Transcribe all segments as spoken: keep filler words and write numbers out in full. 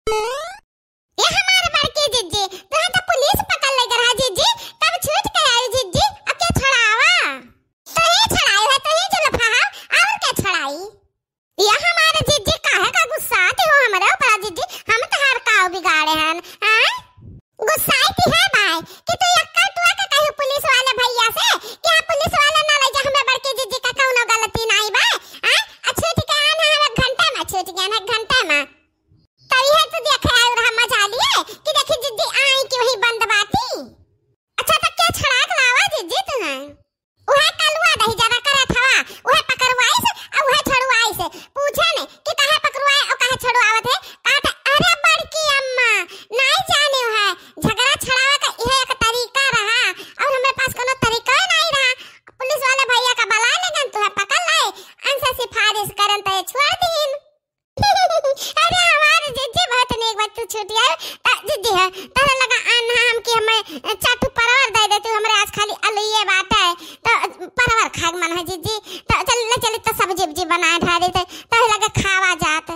ए हमार बड़की जिज्जी, तुहे तो पुलिस पकड़ ले रहा जिज्जी, तब छूट के आयु जिज्जी, अब के छुड़ावा? तुही छुड़ायु है, तुही जुल्फा है, और के छुड़ाई? ए हमार जिज्जी, काहे का गुस्सात हो हमरे ऊपर जिज्जी? हम तोहार काउ बिगाड़े हन, आय? गुस्साइत है बाय कि तू एक्का टुआ के कहू पुलिस वाले भैया से कि आप पुलिस वाले ना ले जा, हमरे बड़की जिज्जी का कौनो गलती नाई बाय, आय? आ छूट के आन है एक घंटे में, छूट गया ना एक घंटे में। तब इहे तू देखे आयु रहा मजा लिए कि देखी जिज्जी आई कि वही बंद बाटी। अच्छा तो के छुड़ा के लावा जिज्जी तुहे? उहे कलुआ दही जरा करत हवा, उहे पकड़वाइस, आ उहे छुड़वाइस। पूछे ने कि काहे पकड़वाए और काहे छुड़वावत है? कहत, "अरे बड़की अम्मा, नाई जाने है, झगड़ा छुड़ावे का इहे एक तरीका रहा, और हमरे पास कोनो तरीका ही नाई रहा। पुलिस वाले भैया का बला लेगन, तुहे पकड़ लाए, अनसे सिफारिश करन तो ये छोड़ दीन।" अरे हमार जिज्जी बहुत नेक बात तू छूटी आयो। त जिज्जी है, तोहरे लगा आन ना हम कि हमें चार ठो परवर दे दे तू, हमरे आज खाली अलुइये बाटे। त परवर खाए के मन है जिज्जी। त चल ले चली त सब्जी उब्जी बनाए ढारी त तोहरे लगा खावा जात।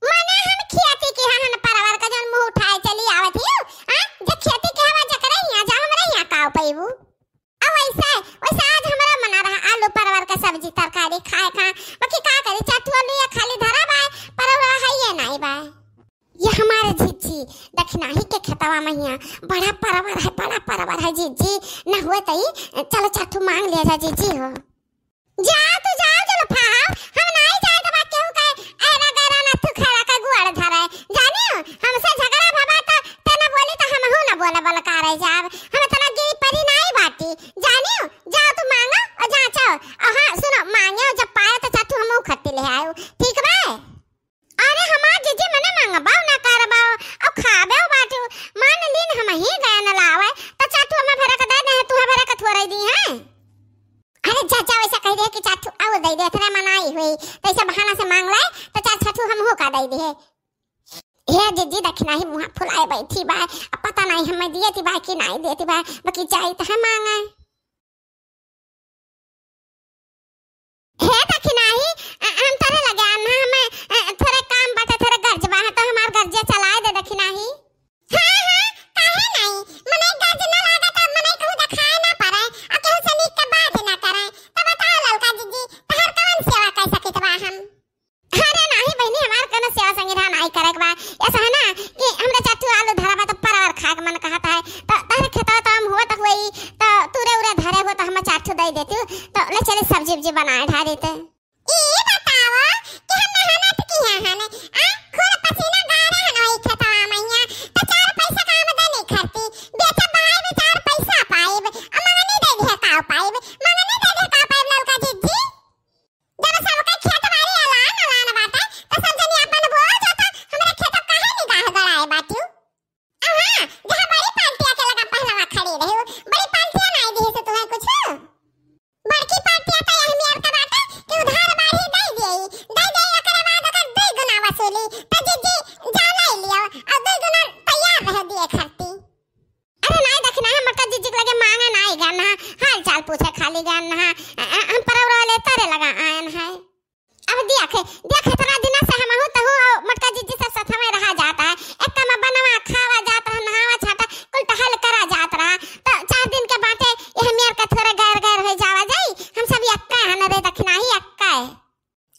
मने हम खेती की हन परवर का जौन मुँह उठाए चली आवत ही। हाँ, जे खेती के हवा जकरे हियाँ जा, हमरे हियाँ काउ पैबू। अब वैसे, वैसे आज हमरा मना रहा आलू परवर के सब्जी तरकारी खाए का, बाकी का करी, चार ठो आलू या खाली धरा बाय, परवर है ये नाई बाय। ये हमारे जिज्जी, दखिनाही के खेतवा में हियाँ बड़ा परवर है, बड़ा परवर है जिज्जी, ना हुए तई, चलो चार ठो मांग लिया जा जिज्जी हो। जाओ तू जाओ, चलो फाओ, हम नाई जाए तो बा केहू के ऐरा गैरा ना तू खड़ा का गुआड़ धरे, जानियो, हमसे झगड़ा भवा तो ते ना बोली तो हमहू ना बोले बोल का रह जाब, हम इतना गिरी परी नाई बाटी, जानियो, जाओ तू मांगो और जाचो। और हाँ, सुनो, मांगे और जब पायो तो चार ठो हमहू खट्टी ले आयो, ठीक बा? अरे हमार जिज्जी मने मांगबो ना करबो, और खाबे बाटू, मान लीन हम ही गए न लावे, तो चार ठो हमें भरे के दे दे, तू भरे के थोड़े दी है। अरे चाचा वैसा कह दे कि चार ठो और दे दे, इतने मनाई हुई, तो ऐसे बहाना से मांग ले, तो चार छठू हमहू का दे दे। हे जिज्जी दखिनाही मुँह फुलाए बैठी बा, अब पता नहीं हमें दिए ती बा कि नहीं दिए ती बा, बाकी जाई तो हम मांगे। हे दखिनाही, अ, हम तोरे लगे आन हा, हमें, अ, थोरे काम बाटे, थोरे गर्ज बा, तो हमार गर्जे चलाए दे दखिनाही। हाँ, हाँ, काहे नहीं? मनई गर्ज ना लागे तो मनई कहूँ देखाए ना पड़े, और केहू से नीक के बात ना करे। तो बताओ ललका जिज्जी, तोहर कौन सेवा कर सकित बा हम? अरे नाही बहिनी, हमार कोनो सेवा संगिधा नाही करे के बा। ऐसा है ना कि हमरा चार ठो आलू धरा बा तो परवर खाए के मन कहत है। तो तहरे खेतवा तो हम हुआ तो हुई, तो तूरे उरे धरे हो तो हम चार ठो दे देती। तो ले चले सब्जी उब्जी बनाए ढा देते। ई बताओ कि हम मेहनत किहे हन, आ? खून पसीना गारे हन वही खेतवा मैया। तो चार पैसा का आमदनी करती। बेचे बाई में चार पैसा पाइब। आ मंगनी दे दिहे का पाइब? मंगनी दे दिहे का पाइब ललका जिज्जी? जब सबके खेत बारी अलान अलान बाटे, तो सब जनी आपन बोल जाता, हमरे खेत काहे निगाह गड़ाए बाटियो? अहाँ, जहाँ बड़ी पार्टिया के लगा पहलवा खड़ी रही, बड़ी पार्टिया नाई दिहे से तुम्हें कुछ? बड़की पार्टिया तो यही मेर का बाटे कि उधार बाढ़ी दे देई, दे देई, ओकरे बाद ओकर दुई गुना वसूली। तो जिज्जी, जा ले लियो, और दुई गुना तैयार रह दिए खरती। अरे नाई दखिनाही, मोटका जिज्जी के लगे मांगे नाई गन हा, हाल चाल पूछे खाली गन हा। अ, अ, हम परौरा वाले तोरे लगा आयन है। अब देख, देख, इतना दिन से हमहू तहू और मोटका जिज्जी सब साथ में रहा जाता है। एक काम बनवा खावा जात रहा, नहावा छाटा, कुल टहल करा जात रहा। तो चार दिन के बाटे, यह मेर के थोड़े गैर गैर हो जावा जाई। हम सब यक्का है न रे दखिनाही, यक्का है।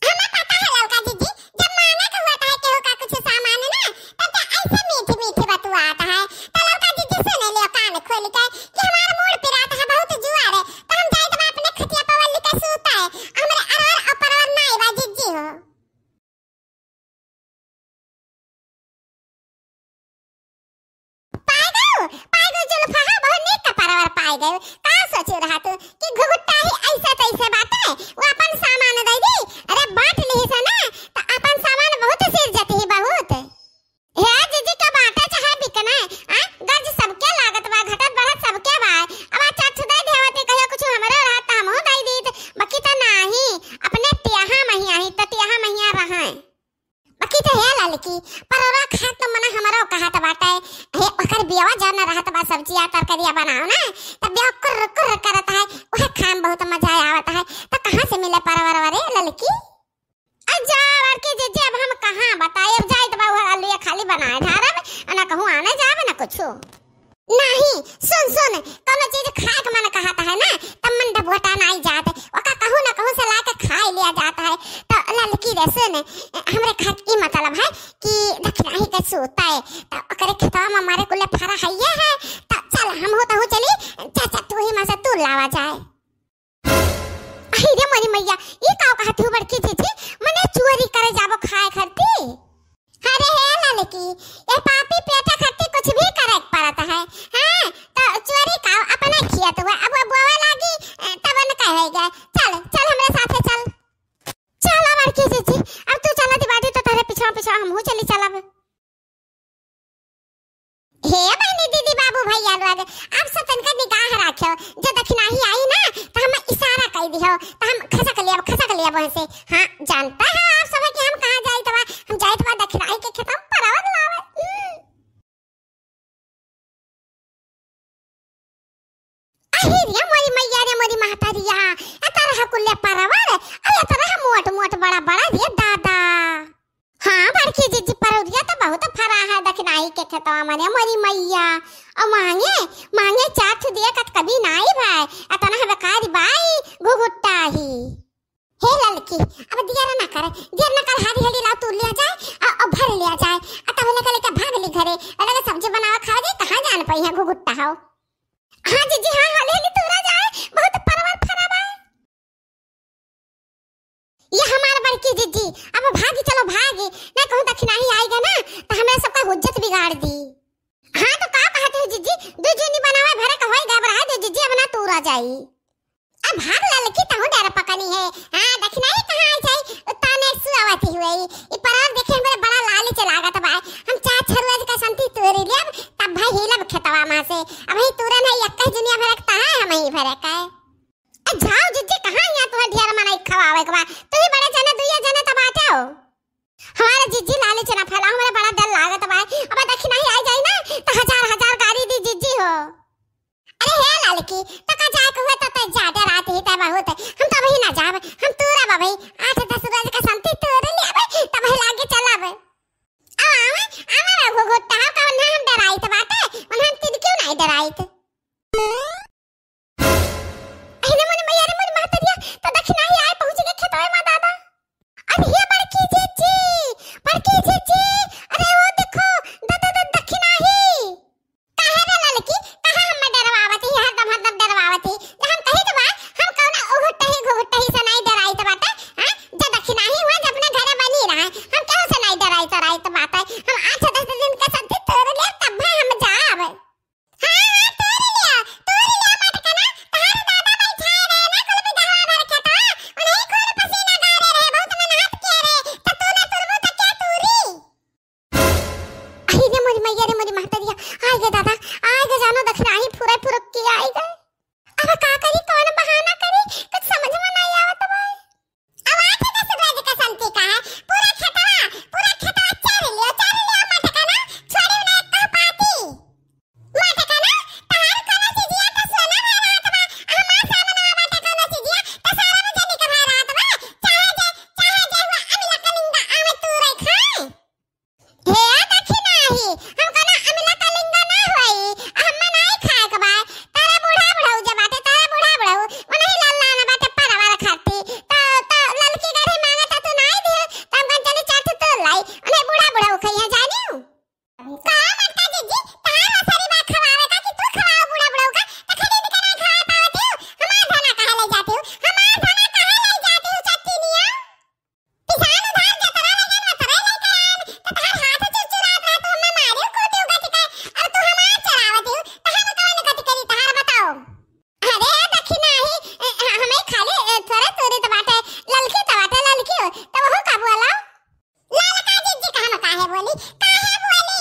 हमें पता है ललका जिज्जी, जब मांगे के होता है केहू का कुछ सामान ना, तब तो ऐसे मीठी मीठी बतुआत है। तो ललका जिज्जी सुने लियो कान खोल के कि हमार मूड़ पिरात है बहुत जुआर है, तो हम जाइत बा अपने खटिया पर वल्ली के सूता है, हमरे अरवर और परवर नाई बा जिज्जी हो। पाए गयो, पाए गयो जुल्फा, हाँ, बहुत नीक का परवर पाए गयो। का सोचे रहा तू कि घुघुट्टा ही ऐसे तैसे बाटे, वो अपन सामान दे दी, अरे बांट ली से ना, तो अपन सामान बहुत सिर जती ही बहुत। हे जिज्जी का बाटे चाहे बिकने, आ, गर्ज सबके लागत बा, घटत बढ़त सबके बा। अब आ चार ठो दे देवती कहियो कुछ हमरे रहत त हमहू दे दीत, बाकी त नाही, अपने टियाहा महिया ही, त टियाहा महिया रहे। बाकी तो हे ललकी, परोरा खात तो मना हमरो कहत बाटे। हे ओकर बियावा जौन रहत बा, सब्जिया तरकारिया बनाओ ना, तब बियावा कुर्र कुर्र करत है, वह खाए में बहुत मजा आवत है। तो कहाँ से मिले परवर वरे ललकी? अब जा बड़की जिज्जी, अब हम कहाँ बताई, अब जाइत बा वह आलूया खाली बनाए। मतलब है कि दखिनाही के सूता है, त ओकरे खेतवा में हमारे कुल्ले फरा हइये है, त चल हम हो तहु चली, चाचा तू ही में से तूर लावा जाए। अरे रे मोरी मैया, ई का कहत हो बड़की जीजी, मने चोरी करे जाबो खाए खरती? अरे हे ललकी, ये पापी पेटा खरती कुछ भी करे के परत है, हाँ? त चोरी का अपना खियत हुआ, अब वो बोवे लागी, अ, तब न कहेगा। चल, चल हमरे साथे चल। चल बड़की जीजी, अब तू चला दी बाटी तो तोहरे पिछवा पिछवा हमहू चली चलब। हे बहिनी, दीदी, बाबू, भैया लोग, आप सब तनका निगाह राख्यो, जो दखिनाही आई ना, त हम इशारा कइ दिहो, त हम खसक लेब, खसक लेब वहाँ से। हाँ, जानता है आप सब कि हम कहाँ जाइत बा, हम जाइत बा दखिनाही के खेतवा में परवर लावे। हम्म। अरे रे मोरी मैया रे मोरी महतारिया, ए तरह कुल्ले परवर, अरे ए तरह मोट मोट बड़ा बड़ा रे दादा। हाँ, बड़की जीजी, परौरिया त बहुत फरा है दखिनाही के खेतवा मने मोरी मैया। और मांगे, मांगे चार ठो दिए कत कभी नाई भाई, अतना हवे कारी बाई घुघुट्टा ही। हे ललकी, अब दियर ना कर, दियर ना कर, हाली हाली लाओ तूर लिया जाए, और, और भर लिया जाए, और तब लेकर लेकर भाग ली घरे, और लगे सब्जी बनावा खावा जाए, कहाँ जान पाई है घुघुट्टा हो। हाँ जीजी, हाँ, हाली हाली तूरा जाए, बहुत परवर फरा बाई। ये हमार बड़की जीजी, अब भागी चलो भागी, ना कहूँ दखिनाही आइगा ना, त हमरा सबका हुज्जत बिगाड़ दी। हाँ, त का कहत हो जीजी, दू जूनी बनावे भरे का होई गब रहा, दू जीजी अब ना तूरा जाई। अब भाग ललकी, तहु डर पकनी है। हाँ, दखिनाही कहाँ आई जाई, ताने सुआवती हुई। ई परवर देखे हमरे बड़ा लालच लागत बा। हम चार छरुआ जी का संती तूरी लेब, तब भाई हिलब खेतवा मा से। अब ही तूरन है, एक ही जुनिया भरकता है, हम ही भरक है। ए, जाओ जीजी, कहाँ यहाँ तुहे ढेर मनई खवावे के बा? तू ही बड़े जने, दुइये जने त बाटे हो। हमारे जीजी लालच ना फैलाओ, हमारे बड़ा डर लागत बा। अब दखिनाही आई जाई ना, त हजार हजार गारी दी जीजी हो। अरे हे ललकी, त का जाए के हुए त, त जा डरात ही त बहुत। हम त अबही ना जाब, हम तूरब अबही। आठ दस रोज का संती तूर लेब, तब ही लागे चलब। अब आवे, आवे रे घुघुट्टा, का उन्हें हम डराइत बाटे, उन्हें हम तिनकियो नाई डराइत। अरे मोरे मैया रे मोरे महतरिया, त दखिनाही आए पहुँच गए खेतवे मा दादा। अरे हे बड़की जीजी, बड़की जीजी, अरे वो देखो, द-, द-, द-, दखिनाही। काहे रे ललकी, काहे हम्मे डरवावत ही, हरदम, हरदम डरवावत ही? जब हम कही तो बा, हम कौनो उघुट्टही, घुघुट्टही से नाई डराइत बाटे, हाँ? जब दखिनाही हुआ, जब अपने घरे बनी रहे, हम केहू से नाई डराइत, डराइत बाटे। हम आठ दस दिन के संती तूर ले, तब हम जाब। हाँ, हाँ, तूर लिया, तूर लिया मटकना, तहार दादा बैठाए रहे ना, कुल बिगहा भर खेतवा, उन्हीं खून पसीना गारे रहे, बहुत मेहनत किए रहे, त तू ना तुरबू त क्या तूरी? अरे रे मोरी मैया रे मोरी महतरिया, आइ गे दादा, आइ गे जानो दखिनाही फुरे फुरक के आइ गे। अब का करी, कौन बहाना करी, कुछ समझ मा नाई आवत बा। अब आठ दस रोज का संती का है, पूरा खेतवा, पूरा खेतवा चार लियो, चार लियो मटकना, छोड़ी ना एक पाती। मटकना, तहार कोनो चीजिया त सोना भा रहत बा, हमार सामनवा बाटे कोनो चीजिया, त सारा में जनी के भा रहत बा, चाहे जे, चाहे जे हुआ अमिला कलिंगा आवे तूरे खाए। हे दखिनाही, हम कौनो अमिला कलिंगा ना होई, हम्मे नाई खाए के बा। तारा बूढ़ा बुढ़ऊ जे बाटे, तारा बूढ़ा बुढ़ऊ, उन्हीं लल्ला ना बाटे परवर खाती। त, त ललकी गढ़ी मांगे त तू नाई दियो, त हम कौन चली चार ठो तोड़ लाई, उन्हें बूढ़ा बुढ़ऊ खइहे जानियो। का मटका जीजी, तार असरी बा खवावे का कि तू खवाओ बूढ़ा बुढ़ऊ का, त खरीद के नाई खवाए पावत हो, हमार धना काहे ले जाती हो, हमार धना काहे ले जाती हो चट्टीनिया? किसान उधार जतरा लगे, वतरे लेके आन, त तहार हाथ चुरचुरात रहा, तू हमें मारियो, कूटियो गति के, अब तू हमार चरावत हो, त हम कौन गति करी तहार बताओ? अरे, दखिनाही, ए, ह-, हमें खाली, ए, थोड़े तूरी त बाटे, ललकी त बाटे, ललकी हो, त वहू का बोला? ललका जीजी का हम काहे बोली, काहे बोली?